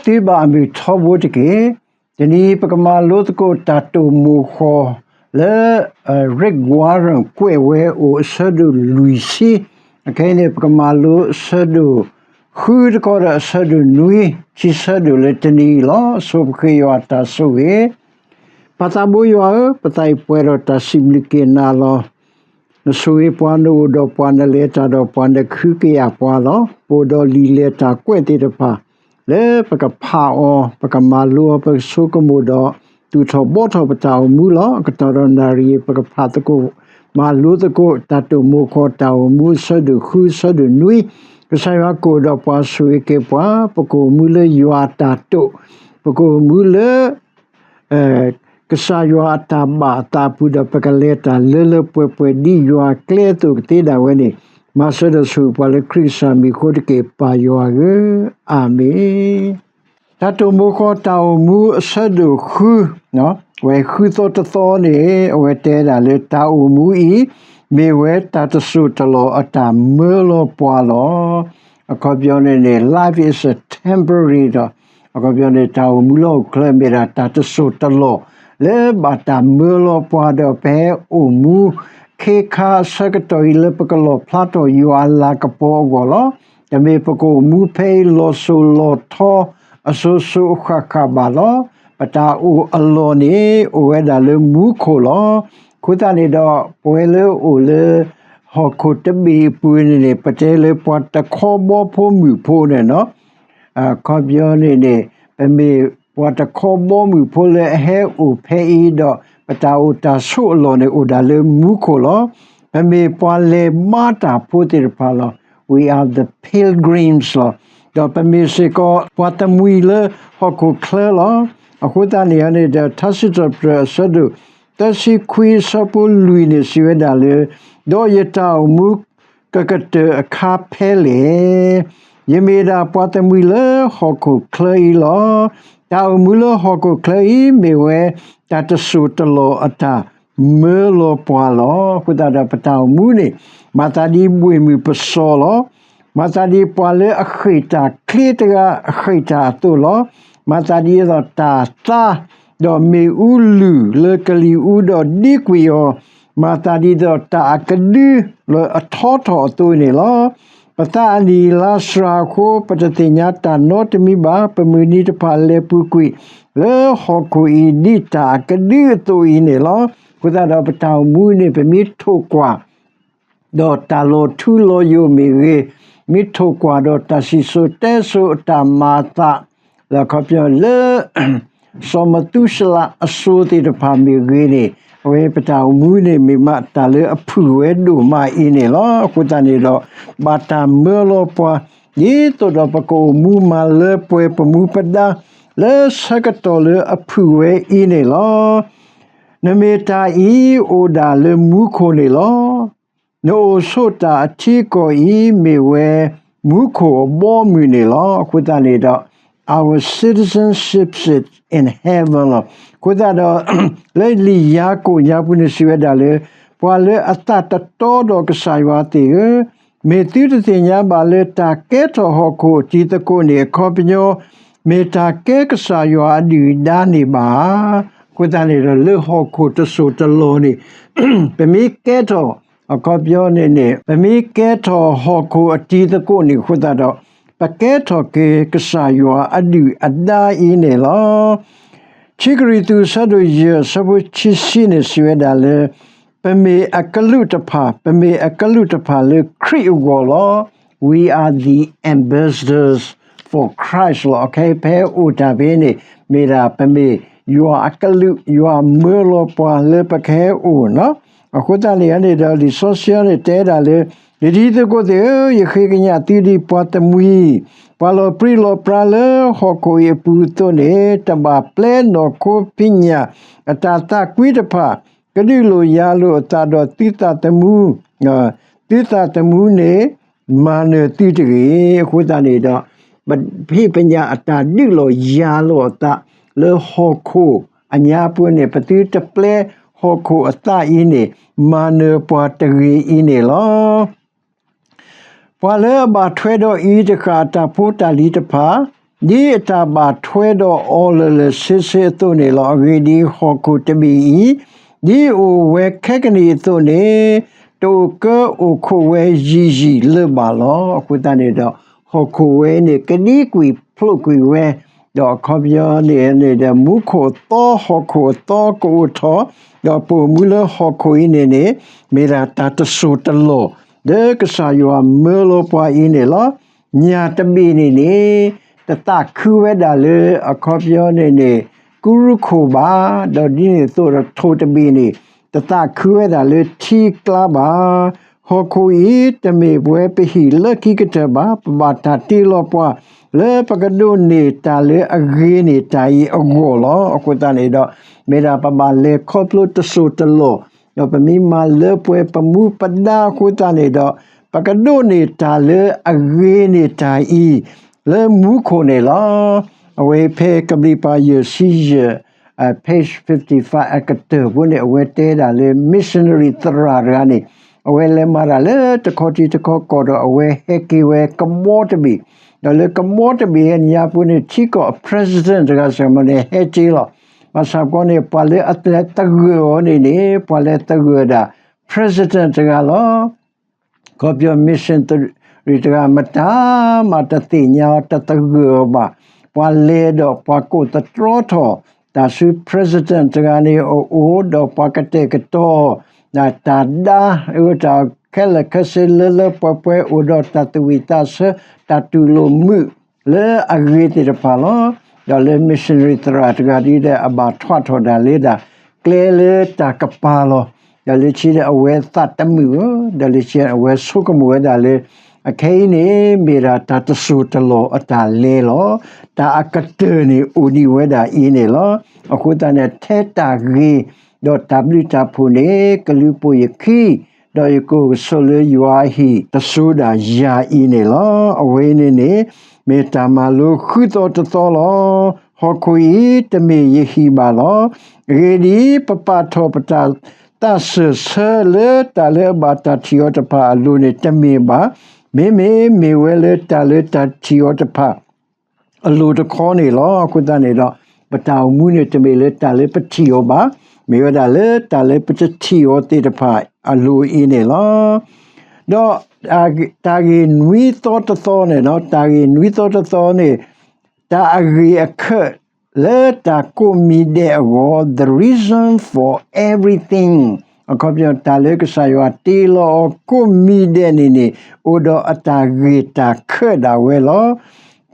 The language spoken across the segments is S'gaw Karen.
သုဘၣ်အမုာ်ထီဘိတက့ၢ်. တနံၤအံၤ ပကမၤလိသကိးတၢ်တိာ်မိၢ်ဃီလၢ Rick Warren ကွဲးဝဲအိၣ်အဆၢဒိၣ်လွံၢ်ဆံ, အခဲအံၤန့ၣ် ပကမၤလိအဆၢဒိၣ်ဃုတခီဒီးအဆၢဒိၣ်နွံ, ခံဆၢဒိၣ်လၢတနံၤအံၤလီၤ. ဆိပဃ့ယွၤအတၢ်ဆိၣ်ဂ့ၤ. ပၢ်သးဘိယွၤဧၢ, ပသးအံၤပှဲၤဒီးတၢ်စံးဘျုးက့ၤနၤလီၤ. နဆိၣ်ဂ့ၤပှၤ, နအိၣ်ဒီးပှၤ, နလဲၤတၢ်ဒီးပှၤ, နကဟုကယာ်ပှၤလီၤ. ပအိၣ်ဒီးလံာ်လဲၤတၢ်ကွဲးသ့ၣ်တဖၣ် လၢပကဖးအီၤ, ပကမၤလိအီၤ, ပကဆိကမိၣ်ဒီး သူၣ်ထီၣ်ဘှီထီၣ်ပတၢ်အိၣ်မူလီၤ. အကတီၢ်ဒီးနၣ်ရံၣ်အံၤ ပကဖးသကိး, မၤလိသကိး တၢ်တိာ်မိၢ်ဃီတၢ်အိၣ်မူအဆၢဒိၣ်ဃု အဆၢဒိၣ်နွံ, ကစၢ်ယွၤကအိၣ်ဒီးပှၤဆိၣ်ဂ့ၤက့ၤပှၤ, ပကအိၣ်မူလၢယွၤအတၢ်တိာ်, ပကအိၣ်မူလၢ ကစၢ်ယွၤအတၢ်ဘၣ်အသးအပူၤဒီး ပကလဲၤတၢ်လၢလၢပှဲၤပှဲၤဒ်ယွၤအကျဲအသိးကသ့ဒၣ်ဝဲန့ၣ်, မၤစၢၤဒီးဆိၣ်ဂ့ၤပှၤလၢခရံာ်ကစၢ်မံၤအဃိတက့ၢ်, ပၢ်ယွၤဧၢ, အၤမ့ၣ်. တၢ်တိာ်မိၢ်ဃီတၢ်အိၣ်မူအဆၢဒိၣ်ဃု, ဝဲဃုသီတသီန့ၣ် အဝဲတဲဒၣ်လၢတၢ်အိၣ်မူအံၤ မ့ၢ်ဝဲတၢ်တစိၢ်တလီၢ်အတၢ်မၢလီၤပှၤလီၤ. အခီပညီန့ၣ်န့ၣ် life is a temporary ဒီး အခီပညီန့ၣ် တၢ်အိၣ်မူလၢဟီၣ်ခိၣ်ချၢမ့ၢ်ဒၣ်တၢ်တစိၢ်တလီၢ် လၢဘၣ်တၢ်မၢလီၤပှၤဒီး ပဟဲအိၣ်မူခ့ခါအဆၢကတီၢ်အံၤ လၢပကလီၣ်ဖျါထီၣ်ယွၤအလၤကပီၤအဂီၢ်လီၤ. တမ့ၢ်ပကအိၣ်မူဖဲအံၤလီၤစိၤလီၤထီ အစိၤစိၤအဃၣ်ဃၣ်ဘၣ်လီၤ. ပတၢ်အိၣ်အလီၢ်န့ၣ် အိၣ်ဝဲဒၣ်လၢမူခိၣ်လီၤ. အဃိသတးန့ၣ်ဒီး ပဝဲလၢအိၣ်လၢ ဟီၣ်ခိၣ်တဘ့ၣ်အပူၤန့ၣ်န့ၣ် ပတဲလၢပှၤတခီဘီဖိမုၣ်ဖိန့ၣ်လီၤ. အခီပညီန့ၣ်န့ၣ် ပမ့ၢ်ပှၤတခီဘီမုၣ်ဖိလၢအဟဲအိၣ်ဖဲအံၤဒီး ပတၢ်အိၣ်တၢ်ဆိးအလီၢ်န့ၣ် အိၣ်ဒၣ်လၢမူခိၣ်လီၤ. ပမ့ၢ်ပှၤလဲၤဘါတၢ်ဖိသ့ၣ်တဖၣ်လီၤ. We are the pilgrims လီၤ. ဒီးပမ့ၢ်စ့ၢ်ကီးပှၤတမှံၤလၢဟီၣ်ခိၣ်ချၢလီၤ. အဃိသတးန့ၣ်န့ၣ်ဒီး ထါစံးထီၣ်ပတြၢၤအဆၢဒိၣ်သၢဆံခွံအဆၢဖိလွံၢ်န့ၣ် စံးဝဲဒၣ်လၢ ဒီးယတၢ်အိၣ်မူ ကကတၢၢ်အခါဖဲလဲၣ်. ယမ့ၢ်ဒၣ်ပှၤတမှံၤလၢဟီၣ်ခိၣ်ချၢအံၤလီၤ. တၢ်အိၣ်မူလၢဟီၣ်ခိၣ်ချၢအံၤ မ့ၢ်ဝဲတၢ်တစိၢ်တလီၢ်အတၢ်မၢလီၤပှၤလီၤ. အဃိသတးဒီးပတၢ်အိၣ်မူန့ၣ် မၤသးဒ်ဘှ့ၣ်မုၢ်ပစီၤလီၤ. မၤသးဒ်ပှၤလၢအဃ့ၢ်တၢ်ချ့တဂၤ အဃ့ၢ်တၢ်အသိးလီၤ. မၤသးဒ်သိးတၢ်သါ ဒီးမ့ၣ်အူလုၢ်လၢကလံၤအူဒီးဒ့ကွံာ်အီၤ, မၤသးဒ်သိးတၢ်အကဒုလၢအထီထီၣ်အသိးန့ၣ်လီၤ. ပသးအနံၣ်လါစှၤအဃိ ပတသ့ၣ်ညါတၢ်နီတမံၤဘၣ်. ပမုၢ်နံၤတဖၣ်လဲၤပူၤကွံာ် လၢဟီၣ်ခိၣ်အံၤဒ်တၢ်အကဒုအသိးအံၤန့ၣ်လီၤ. အဃိသတးဒီးပတၢ်အိၣ်မူန့ၣ် ပမ့ၢ်ထိၣ်ကွၢ် ဒီးတၢ်လီၤထူလီၤယိာ်မ့ၢ်ဂ့ၤ, မ့ၢ်ထိၣ်ကွၢ်ဒီးတၢ်စံၣ်စိၤတဲစိၤအတၢ်မၤအသး, လၢအခီပညီလၢ စီၤမသူၤရှလးအစိၤသ့ၣ်တဖၣ်မ့ၢ်ဂ့ၤန့ၣ်, အဝဲပတၢ်အိၣ်မူန့ၣ် မ့ၢ်မးတၢ်လၢအဖုၣ်ဝဲဒိၣ်မးအံၤန့ၣ်လီၤ. အဃိသတးန့ၣ်ဒီး ဘၣ်တၢ်မၢလီၤပှၤ ဒ်သိးဒီးပကအိၣ်မူမၤလၢပှဲၤပမူပဒါ လၢဆၢကတီၢ်လၢအဖုၣ်ဝဲအံၤန့ၣ်လီၤ. နမ့ၢ်တၢ်အံၤအိၣ်ဒၣ်လၢမူခိၣ်န့ၣ်လီၤ. နအိၣ်ဆိးတၢ်အထံအကီၢ်အံၤ မ့ၢ်ဝဲမူခိၣ်အဘီအမုၢ်န့ၣ်လီၤ. အဃိသတးန့ၣ်ဒီး our citizenship is in heaven လီၤ. အဃိသတးဒီး လၢလံာ်ယၤကိာ်ညါပူၤန့ၣ်စံးဝဲဒၣ်လၢ ပှၤလၢအသးတတီဒီးကစၢ်ယွၤသ့ၣ်ဧၢ, မ့ၢ်သုတသ့ၣ်ညါဘၣ်လၢတၢ်ကဲထီၣ်ဟီၣ်ခိၣ်အတံၤသကိးန့ၣ် အခီပညီ မ့ၢ်တၢ်ကဲကစၢ်ယွၤအဒုၣ်အဒါန့ၣ်ဘၣ်ဧါ. အဃိသတးန့ၣ်ဒီး လၢဟီၣ်ခိၣ်တစိၢ်တလီၢ်န့ၣ် ပမ့ၢ်ကဲထီၣ် အခီပညီန့ၣ်န့ၣ် ပမ့ၢ်ကဲထီၣ်ဟီၣ်ခိၣ်အတံၤသကိးန့ၣ်အဃိသတးဒီး ပကဲထီၣ်က့ၤကစၢ်ယွၤအဒုၣ်အဒါအံၤန့ၣ်လီၤ. ခံကရံၣ်သူး အဆၢဒိၣ်ယဲၢ် အဆၢဖိခံဆံန့ၣ် စံးဝဲဒၣ်လၢ ပမ့ၢ်အကလုာ်တဖၣ်, ပမ့ၢ်အကလုာ်တဖၣ်လၢခရံာ်အဂီၢ်လီၤ. We are the ambassadors for Christ လီၤ. အခဲအံၤ ပဟဲအိၣ်တၢ်ဖဲန့ၣ် မ့ၢ်ဒၣ်ပမ့ၢ်ယွၤအကလုာ်, ယွၤမၢလီၤပှၤလၢပကဟဲအိၣ်လီၤ. အဃိသတးန့ၣ်န့ၣ်ဒီး လံာ်စီဆှံန့ၣ်တဲဒၣ်လၢ ယတံၤသကိးသ့ၣ်ဧၢ, ယဃ့ကညးသုဒ်ပှၤတမှံၤ, ပှၤလီၤပြံလီၤပြါလၢဟီၣ်ခိၣ်အံၤအပူၤအသိးန့ၣ်, တဘၣ်ပျဲနီၢ်ခိဖံးညၣ်အတၢ်သးကွံတဖၣ်, ကဒုးလိာ်ယၤလိာ်အသးဒီးသုသးသမူ, သုသးသမူန့ၣ် မၤနၢၤသုတဂ့ၤ. အဃိသတးန့ၣ်ဒီး ပဖံးပညၣ်အတၢ်ဒုးလိာ်ယၤလိာ်အသး လၢဟီၣ်ခိၣ်အညါပူၤန့ၣ် ပသုတပျဲဟီၣ်ခိၣ်အသးအံၤန့ၣ် မၤနၢၤပှၤတဂ့ၤအံၤန့ၣ်လီၤ. ပှၤလၢအဘၣ်ထွဲဒီးအံၤတဃၣ်အတၢ်ဖိတၢ်လံၤတဖၣ်, ဒ်အတၢ်ဘၣ်ထွဲဒီးအီၤလၢာ်လၢာ်ဆ့ဆ့အသိးန့ၣ်လီၤ. အဂ့ၢ်ဒ်အံၤ, ဟီၣ်ခိၣ်တဘ့ၣ်အံၤ ဒ်အိၣ်ဝဲခဲကနံၣ်အသိးန့ၣ် တအိၣ်ကၢအိၣ်ခိးဝဲယံာ်ယံာ်လၢၤဘၣ်လီၤ. အဃိသတးန့ၣ်ဒီး ဟီၣ်ခိၣ်ဝဲန့ၣ် ကဒံကွံာ်ဖျိးကွံာ်ဝဲ, ဒီးအခီပညီန့ၣ်န့ၣ်ဒီး မူခိၣ်အသီ ဟီၣ်ခိၣ်အသီကအိၣ်ထီၣ်, ဒီးပိာ်မူလၢဟီၣ်ခိၣ်အံၤန့ၣ်န့ၣ် မ့ၢ်ဒၣ်တၢ်တစိၢ်တလီၢ် လၢကစၢ်ယွၤမၢလီၤပှၤအံၤန့ၣ်လီၤ. ညၣ်တဘ့ၣ်န့ၣ်န့ၣ် တသးခုဝဲဒၣ်လၢအခီပညီန့ၣ်န့ၣ် ကူရူခိၣ်ဘၣ်, ဒီးဒ်န့ၣ်အသိးဒီးထိၣ်တဘ့ၣ်န့ၣ် တသးခုဝဲဒၣ်လၢထံကျါဘၣ်. ဟီၣ်ခိၣ်အံၤတမ့ၢ်ပဝဲပဟံၣ်လၢခံကတၢၢ်ဘၣ်. ပဘၣ်တၢ်တ့လီၤပှၤ လၢပကဒိးန့ၢ်တၢ်လၢအဂ့ၤန့ၢ်တၢ်အံၤအဂီၢ်လီၤ. အဃိသတးန့ၣ်ဒီး မ့ၢ်ဒၣ်ပဘၣ်လဲၤခီဖျိတစိၢ်တလီၢ်, ဒီးပမ့ၢ်မၤလၢပှဲၤပမူပဒါအဃိသတးန့ၣ်ဒီး ပကဒိးန့ၢ်တၢ်လၢအဂ့ၤန့ၢ်တၢ်အံၤ လၢမူခိၣ်န့ၣ်လီၤ. အဝဲဖဲကဘျံးပၤယဲၢ်ဆံယဲၢ် page fifty-five အကတၢၢ်ဖိန့ၣ် အဝဲတဲဒၣ်လၢ missionary သရၣ်တဂၤန့ၣ် အဝဲလဲၤမၤတၢ်လၢတခီထံတခီကီၢ်ဒီး အဝဲဟဲက့ၤဝဲကဘီတဘ့ၣ်, ဒီးလၢကဘီတဘ့ၣ်ညါပူၤန့ၣ် ထံကီၢ်အ president တဂၤစ့ၢ်ကီးန့ၣ် ဟဲက့ၤလီၤ. ဘၣ်ဆၣ်ကီန့ၣ် ပှၤလၢအလဲၤသဂၢၢ်အီၤန့ၣ်န့ၣ် ပှၤလဲၤသဂၢၢ်ဒၣ် president တဂၤလီၤ. ခီပညီ missionary တဂၤ မတၤမးတသ့ၣ်ညါအီၤ တသဂၢၢ်အီၤဘၣ်. ပှၤလဲၤဒီးပှၤကိးသတြီထီၣ် တၢ်ဆူ president တဂၤန့ၣ်အအိၣ် ဒီးပှၤကတဲာ်ကတီၤ တၢ်ဒါ တၢ်ခဲလၢာ်ခဲဆ့လၢလၢပှဲၤပှဲၤ အိၣ်ဒီးတၢ်သူၣ်ဝံၣ်သးဆၢ တၢ်တူၢ်လိာ်မုာ်လၢအဂ့ၤသ့ၣ်တဖၣ်လီၤ. ဒီးလၢ missionary သရၣ်တဂၤဒ်ဒီး အဘၣ်ထွးထီၣ်ဒၣ်လၢဒၣ် ကျဲလၢတၢ်ကပၤလီၤ. ဒီးလၢခံဒီးအဝဲသးတမုာ်ဧၢ, ဒီးလၢခံအဝဲဆိကမိၣ်ဝဲဒၣ်လၢ အခဲအံၤန့ၣ် မ့ၢ်ဒၣ်တၢ်တစိၢ်တလီၢ်အတၢ်လဲၤလီၤ. တၢ်အကတၢၢ်န့ၣ်အိၣ်ဒံးဝဲဒၣ်အံၤန့ၣ်လီၤ. အဃိသတးန့ၣ် ထဲတၢ်ဂ့ၤ ဒီးတၢ်ဘျုးတၢ်ဖှိၣ်န့ၣ် ကလူၤပိာ်ယခံ, ဒီးယကအိၣ်ကဆိးလၢယွၤအဟံၣ် တစိၤဒၣ်ယၤအံၤန့ၣ်လီၤ. အဝဲန့ၣ်န့ၣ် မ့ၢ်တၢ်မၤလိဃုသီတသီလီၤ. ဟီၣ်ခိၣ်အံၤတမ့ၢ်ယဟံၣ်ဘၣ်လီၤ. အဂ့ၢ်ဒ်အံၤ, ပပာ်ထီၣ်ပတၢ်သးစၢၢ်ဆၢလၢတၢ်လၢအဘၣ်တၢ်ထံၣ်အီၤတဖၣ်အလိၤန့ၣ် တမ့ၢ်ဘၣ်. မ့မ့ၢ်မ့ၢ်ဝဲလၢတၢ်လၢတၢ်ထံၣ်အီၤတဖၣ် အလိၤတခီန့ၣ်လီၤ. အဃိသတးန့ၣ်ဒီး ပတၢ်အိၣ်မူန့ၣ် တမ့ၢ်လၢတၢ်လၢပထံၣ်အီၤဘၣ်, မ့ၢ်ဝဲဒၣ်လၢတၢ်လၢပတထံၣ်အီၤသ့ၣ်တဖၣ်အလိၤအံၤန့ၣ်လီၤ. ဒီးတၢ်ဂ့ၢ်နွံသီတသီန့ၣ်, တၢ်ဂ့ၢ်နွံသီတသီန့ၣ် တၢ်အဂ့ၢ်အခၢၣ်လၢတၢ်ကိးမံၤဒဲးအဂီၢ်, the reason for everything, အခီပညီ တၢ်လၢကစᢢ်ယွၤတ့လီၤအီၤကိးမံၤဒဲးန့ၣ်န့ၣ် အိၣ်ဒီးအတၢ်ဂ့ၢ်တၢ်ခၢၣ်ဒၣ်ဝဲလီၤ.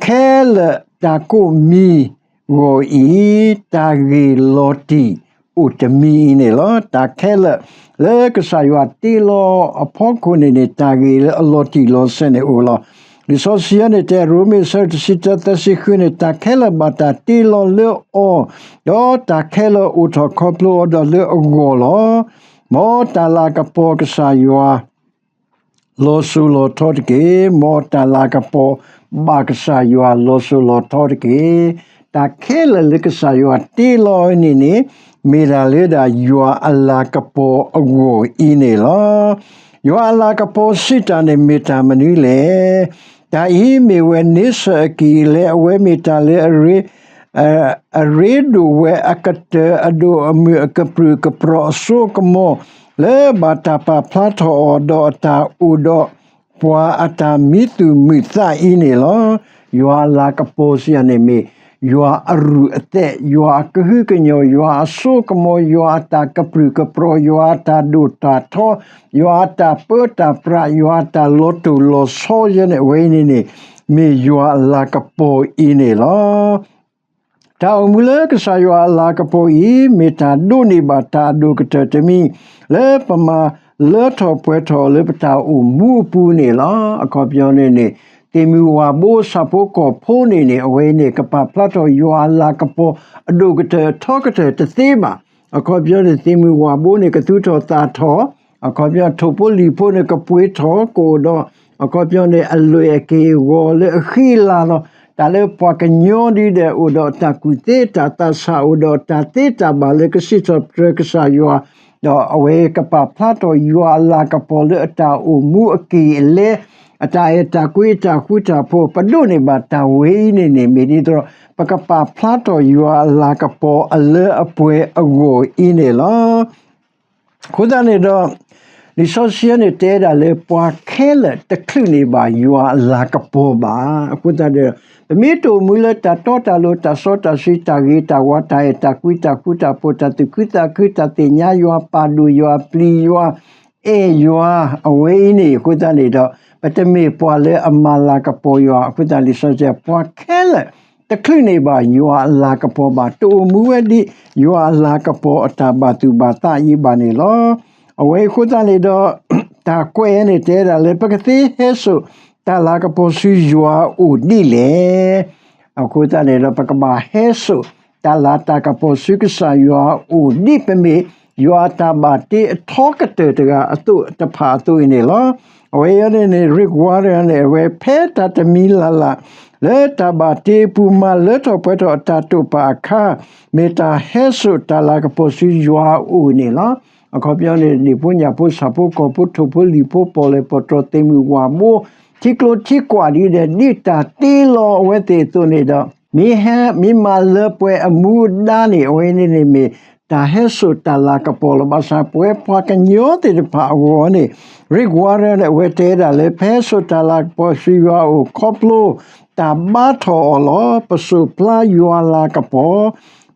ခဲလၢာ်တၢ်ကိးမံၤဂီၢ်အံၤ တၢ်ဂ့ၢ်လီၤတံၢ်အိၣ်တမံၤအံၤန့ၣ်လီၤ. တၢ်ခဲလၢာ်လၢကစၢ်ယွၤတ့လီၤအဖီခိၣ်န့ၣ်န့ၣ် တၢ်ဂ့ၢ်လၢအလီၤတံၢ်လီၤဆဲးန့ၣ်အိၣ်လီၤ. လံာ်စီဆှံအံၤန့ၣ်တဲ ရိမ့ၤ ဆၢတဆံတၢ သၢဆံဃုန့ၣ် တၢ်ခဲလၢာ်ဘၣ်တၢ်တ့လီၤလၢအီၤ, ဒီးတၢ်ခဲလၢာ်အိၣ်ထီၣ်ခီဖျိအီၤဒီးလၢအဂီၢ်လီၤ. မ်တၢ်လၤကပီၤကစၢ်ယွၤ လီၤစိၤလီၤထီတက့ၢ်. မ်တၢ်လၤကပီၤဘၣ်ကစၢ်ယွၤလီၤစိၤလီၤထီတက့ၢ်. တၢ်ခဲလၢာ်လၢကစၢ်ယွၤတ့လီၤန့ၣ်န့ၣ် မ့ၢ်ဒၣ်လၢဒၣ်ယွၤအလၤကပီၤအဂီၢ်အံၤန့ၣ်လီၤ. ယွၤအလၤကပီၤစံးတၢ်န့ၣ်မ့ၢ်တၢ်မနုၤလဲၣ်. တၢ်အံၤမ့ၢ်ဝဲန့ဆၢၣ်အကံၢ်အလဲ အဝဲမ့ၢ်တၢ်လၢအရ့ အရ့ဒိၣ်ဝဲအကတၢၢ် အဒိၣ်အမုၢ် အကပြုၢ်ကပြီၤ အစိအကမီၤ လၢဘၣ်တၢ်ပာ်ဖျါထီၣ်အီၤ ဒီးအတၢ်အိၣ်ဒီးပှၤအတၢ်မံသူၣ်မုာ်သးအံၤန့ၣ်လီၤ. ယွၤအလၤကပီၤစံးယၤန့ၣ်မ့ၢ် ယွၤအရူၢ်အသဲး, ယွၤအကဟုကညီၢ်, ယွၤအစိအကမီၤ, ယွၤအတၢ်ကပြုၢ်ကပြီၤ, ယွၤအတၢ်ဒိၣ်တၢ်ထီ, ယွၤအတၢ်ပၢတၢ်ပြး, ယွၤအတၢ်လီၤတိၢ်လီၤဆီယဲန့ၣ် အဝဲအံၤန့ၣ်န့ၣ် မ့ၢ်ယွၤအလၤကပီၤအံၤန့ၣ်လီၤ. တၢ်အိၣ်မူလၢကစၢ်ယွၤအလၤကပီၤအံၤ မ့ၢ်တၢ်ဒိးန့ၢ်ဘၣ်တၢ်အဒိၣ်ကတၢၢ်တမံၤ လၢပမၤလၢထီၣ်ပှဲၤထီၣ်လၢပတၢ်အိၣ်မူအပူၤန့ၣ်လီၤ. အခီပညီန့ၣ်န့ၣ် သ့ၣ်မုၢ်ဝၣ်ဘိဆၣ်ဖိကီၢ်ဖိန့ၣ်န့ၣ် အဝဲန့ၣ် ကပာ်ဖျါထီၣ်ယွၤအလၤကပီၤအဒိၣ်ကတၢၢ်အထီကတၢၢ်တသ့ဘၣ်. အခီပညီန့ၣ် သ့ၣ်မုၢ်ဝၣ်ဘိန့ၣ် ကသူၣ်ထီၣ်သးထီၣ်, အခီပညီ ထိၣ်ဖိလံၣ်ဖိန့ၣ် ကပှ့ၤထီၣ်ကအိၣ်ဒီး အခီပညီန့ၣ် အလွဲၢ်အက့ၢ်အဂီၤလၢအဃံအလၤလီၤ. တၢ်လၢပှၤကညီဒ်ဒီး အိၣ်ဒီးတၢ်ကူၣ်သ့တၢ်သးဆး အိၣ်ဒီးတၢ်သ့တၢ်ဘၣ်လၢကစံးထီၣ်ပတြၢၤကစၢ်ယွၤ, ဒီးအဝဲကပာ်ဖျါထီၣ်ယွၤအလၤကပီၤလၢအတၢ်အိၣ်မူအက့ၢ်အလဲ အတၢ်အဲၣ်တၢ်ကွံ အတၢ်ဃူတၢ်ဖိး ပဒိးန့ၢ်ဘၣ်တၢ်ဝဲအံၤန့ၣ်န့ၣ် မ့ၢ်ဒ်သိး ပကပာ်ဖျါထီၣ်ယွၤအလၤကပီၤအလၢအပှဲၤအဂီၢ်အံၤန့ၣ်လီၤ. အဃိသတးန့ၣ်ဒီး လံာ်စီဆှံန့ၣ်တဲဒၣ်လၢ ပှၤခဲလၢာ်တချုးန့ၢ်ဘၣ်ယွၤအလၤကပီၤဘၣ်. အဃိသတးဒီး ပမ့ၢ်တအိၣ်မူလၢတၢ်တီတၢ်လိၤ တၢ်စီတၢ်ဆှံ တၢ်ဂ့ၤတၢ်ဝါ တၢ်အဲၣ်တၢ်ကွံ တၢ်ဃူတၢ်ဖိး တၢ်သူၣ်ခုသးခု တၢ်သ့ၣ်ညါယွၤ ပာ်ဒိၣ်ယွၤ ပျံၤယွၤ အဲၣ်ယွၤ အဝဲအံၤန့ၣ် အဃိသတးန့ၣ်ဒီး ပတမ့ၢ်ပှၤလၢအမၤလၤကပီၤယွၤ အဃိသတးလံာ်စီဆှံ ပှၤခဲလၢာ်တချုးန့ၢ်ဘၣ်ယွၤအလၤကပီၤဘၣ်, တအိၣ်မူဝဲဒ်ယွၤအလၤကပီၤအတၢ်ဘၣ်သူၣ်ဘၣ်သးအံၤဘၣ်န့ၣ်လီၤ. အဝဲအံၤအဃိသတးန့ၣ်ဒီး တၢ်ကွဲးန့ၣ်တဲဒၣ်လၢ ပကသ့ဟဲစိာ်တၢ်လၤကပီၤဆူယွၤအအိၣ်ဒ်လဲၣ်. အဃိသတးန့ၣ်ဒီး ပကဘၣ်ဟဲစိာ်တၢ်လၤတၢ်ကပီၤဆူကစၢ်ယွၤအအိၣ် ဒ်ပမ့ၢ်ယွၤအတၢ်ဘၣ်တ့အထီကတၢၢ်တဂၤအသိးတဖၣ်အသိးအံၤန့ၣ်လီၤ. အဝဲအံၤန့ၣ်န့ၣ် Rick Warren န့ၣ် အဝဲဖဲတၢ်တမံၤလၢ်လၢ် လၢတၢ်ဘၣ်တ့အပူၤ မၤလၢထီၣ်ပှဲၤထီၣ်အတၢ်တိာ်ပာ်အခါ မ့ၢ်တၢ်ဟဲစိာ်တၢ်လၤကပီၤဆူယွၤအအိၣ်န့ၣ်လီၤ. အခီပညီန့ၣ် ဒ့ၣ်ဖိညၣ်ဖိ ဆၣ်ဖိကီၢ်ဖိ ထိၣ်ဖိလံၣ်ဖိ ပီၣ်လဲၣ်ပီၣ်တြီၤ သ့ၣ်မုၢ်ဝၣ်ဘိ ထံကျိထံကွၢ်ဒ်ဒီး ဒ်တၢ်တ့လီၤအဝဲသ့ၣ်အသိးန့ၣ်ဒီး မ့ၢ်ဟဲ မ့ၢ်မၤလၢပှဲၤအမူအဒါန့ၣ် အဝဲန့ၣ်န့ၣ်မ့ၢ် တၢ်ဟဲစိာ်တၢ်လၤကပီၤလီၤ. ဘၣ်ဆၣ်ပဝဲပှၤကညီသ့ၣ်တဖၣ်အဂီၢ်န့ၣ် Rick Warren န့ၣ် အဝဲတဲဒၣ်လၢ ပဟဲစိာ်တၢ်လၤကပီၤဆူယွၤအအိၣ်ခီဖျိ တၢ်ဘါထီၣ်အီၤလီၤ. ပစိာ်ဖျါယွၤလၤကပီၤ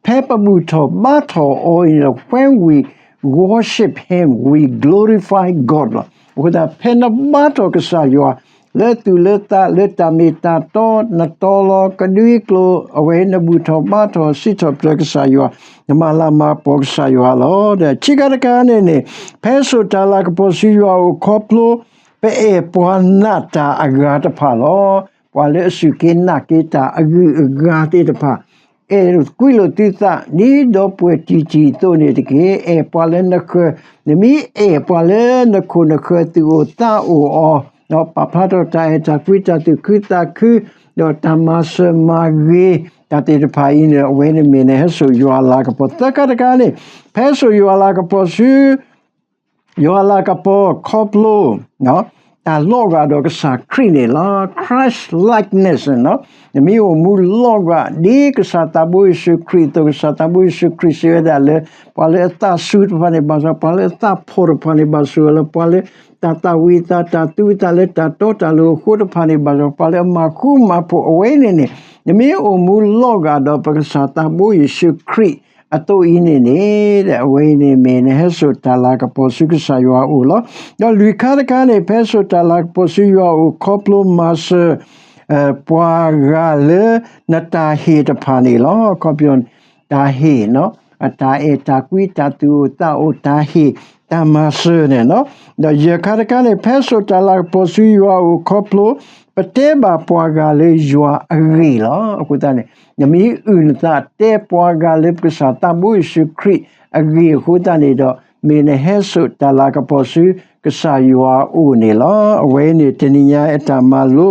ဖဲပဘူၣ်ထီၣ်ဘါထီၣ်အီၤအံၤန့ၣ် when we worship him, we glorify God လီၤ. အဃိသတး ဖဲနဘါထီၣ်ကစၢ်ယွၤ လၢသူၣ်လၢသး လၢတၢ်မ့ၢ်တၢ်တီ နတီလီၤကဒွံကျိၤ အဝဲနဘူၣ်ထီၣ်ဘါထီၣ်စံးထီၣ်ပတြၢၤကစၢ်ယွၤ နမၤလၤမၤကပီၤကစၢ်ယွၤလီၤ. ဒီးခံခါတခါန့ၣ်န့ၣ် ဖဲစိာ်တၢ်လၤကပီၤဆူယွၤအအိၣ်ခီဖျိ ပအဲၣ်ပှၤနာ်တၢ်အဂၤတဖၣ်လီၤ. ပှၤလၢအစူၢ်က့ၤနာ်က့ၤတၢ်အဂုၤအဂၤသ့ၣ်တဖၣ် အဲၣ်ကွံလိာ်သုသး ဒ်ဒီပုၢ်ဝဲၢ်တံၢ်တံၢ်အသိးန့ၣ်တက့ၢ်. အဲၣ်ပှၤလၢနဃၢၤ နမ့ၢ်အဲၣ်ပှၤလၢနခိၣ်နဃၢၤသူၣ်အိၣ်သးအိၣ်အီၤ ဒီးပာ်ဖျါထီၣ်တၢ်အဲၣ်တၢ်ကွံ တၢ်သူၣ်ခုသးခု ဒီးတၢ်မၤစၢၤမၤဂ့ၤ တၢ်သ့ၣ်တဖၣ်အံၤန့ၣ် အဝဲန့ၣ်မ့ၢ်နဟဲစိာ်ယွၤအလၤကပီၤ. သၢခါတခါန့ၣ် ဖဲစိာ်ယွၤအလၤကပီၤဆူ ယွၤအလၤကပီၤခီဖျိ တၢ်လီၤဂာ်ဒီးကစၢ်ခရံာ်န့ၣ်လီၤ. Christ likeness န့ၣ်လီၤ. နမ့ၢ်အိၣ်မူလီၤဂာ်ဒ်ကစၢ်သးဘိယ့ၣ်ၡူးခရံာ်အသိး ကစၢ်သးဘိယ့ၣ်ၡူးခရံာ်စံးဝဲဒၣ်လၢ ပှၤလၢအသးစူၤတဖၣ်န့ၣ်ဘၣ်ဆၣ် ပှၤလၢအသးဖှီၣ်တဖၣ်န့ၣ်ဘၣ်ဆၣ်လၢ ပှၤလၢတၢ်သၣ်ဝံၤသး တၢ်သူအသးလၢတၢ်တီတၢ်လိၤအဃိတဖၣ်န့ၣ်ဘၣ်ဆၣ် ပှၤလၢအမၤဃူမၤဖိးအဝဲန့ၣ်န့ၣ် နမ့ၢ်အိၣ်မူလီၤဂာ်ဒီးပကစၢ်သးဘိယ့ၣ်ၡူးခရံာ် အသိးအံၤန့ၣ်န့ၣ် အဝဲအံၤန့ၣ်မ့ၢ်နဟဲစိာ်တၢ်လၤကပီၤဆူကစၢ်ယွၤအအိၣ်လီၤ. ဒီးလွံၢ်ခါတခါန့ၣ် ဖဲစိာ်တၢ်လၤကပီၤဆူယွၤအအိၣ်ခီဖျိမၤစၢၤ ပှၤဂၤလၢနတၢ်ဟ့ၣ်တဖၣ်န့ၣ်လီၤ. အခီပညီ တၢ်ဟ့ၣ် တၢ်အဲၣ်တၢ်ကွံ တၢ်သူၣ်အိၣ်သးအိၣ် တၢ်ဟ့ၣ် တၢ်မၤစၢၤန့ၣ်လီၤ. ဒီးယဲၢ်ခါတခါန့ၣ် ဖဲစိာ်တၢ်လၤကပီၤဆူယွၤအအိၣ်ခီဖျိ ပတဲဘၣ်ပှၤဂၤလၢယွၤအဂ့ၢ်လီၤ. အဃိသတးန့ၣ် နမ့ၢ်အုၣ်နသးတဲပှၤဂၤလၢပကစၢ်သးဘိယ့ၣ်ၡူးခရံာ်အဂ့ၢ်အဃိသတးန့ၣ်ဒီး မ့ၢ်နဟဲစိာ်တၢ်လၤကပီၤဆူကစၢ်ယွၤအအိၣ်န့ၣ်လီၤ. အဝဲန့ၣ်တနံၤညါအတၢ်မၤလိ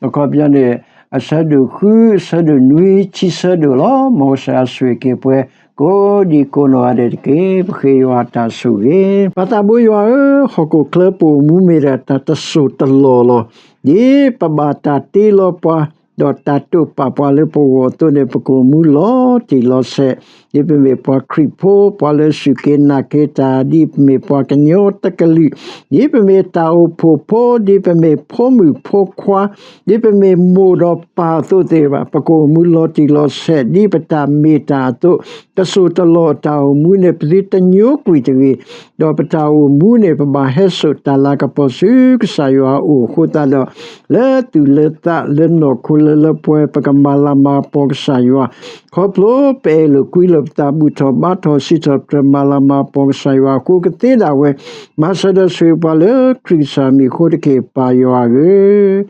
အခီပညီန့ၣ် အဆၢဒိၣ်ဃု အဆၢဒိၣ်နွံ ခံဆၢဒိၣ်လီၤ. မ်ကစၢ်ယွၤဆိၣ်ဂ့ၤက့ၤပှၤကိးဒံကိးနီၢ်ဂၤဒဲးတက့ၢ်. ပဃ့ယွၤတၢ်ဆိၣ်ဂ့ၤ. ပၢ်သးဘိယွၤဧၢ, ဟီၣ်ခိၣ်ချၢပအိၣ်မူမ့ၢ်ဒၣ်တၢ်တစိၢ်တလီၢ်လီၤ. ဒ်ပဘၣ်တၢ်တ့လီၤပှၤ ဒီးတၢ်တိာ်ပာ်ပှၤလၢပဂီၢ်အသိးန့ၣ် ပကအိၣ်မူလီၤတံၢ်လီၤဆဲး, ဒ်ပမ့ၢ်ပှၤခရံာ်ဖိ, ပှၤလၢအစူၢ်က့ၤနာ်က့ၤတၢ်, ဒ်ပမ့ၢ်ပှၤကညီတကလုာ်, ဒ်ပမ့ၢ်တၢ်အိၣ်ဖှိၣ်ဖိ, ဒ်ပမ့ၢ်ဖိမုၣ်ဖိခွါ, ဒ်ပမ့ၢ်မိၢ်ဒီးပၢ်အသိးသ့ၣ်တဖၣ်, ပကအိၣ်မူလီၤတံၢ်လီၤဆဲး ဒ်ပတၢ်မ့ၢ်တၢ်အသိး, တစိၢ်တလီၢ်တၢ်အိၣ်မူန့ၣ် ပသုတညိကွံာ်တဂ့ၤ, ဒီးပတၢ်အိၣ်မူန့ၣ် ပဘၣ်ဟဲစိာ်တၢ်လၤကပီၤဆူကစၢ်ယွၤအအိၣ်အဃိသတးဒီး, လၢသူၣ်လၢသးလၢနီၢ်ခိလၢလၢပှဲၤ ပကမၤလၤမၤကပီၤကစၢ်ယွၤ, ခီဖျိပအဲၣ်လိာ်ကွံလိာ်ပသး ဘူၣ်ထီၣ်ဘါထီၣ်စံးထီၣ်ပတြၢၤ မၤလၤမၤကပီၤကစၢ်ယွၤအဃိ ကသ့ဒၣ်ဝဲ, မၤစၢၤဒီးဆိၣ်ဂ့ၤပှၤလၢခရံာ်ကစၢ်မံၤအဃိတက့ၢ် ပၢ်ယွၤဧၢ,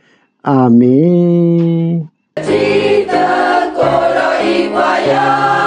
အၤမ့ၣ်.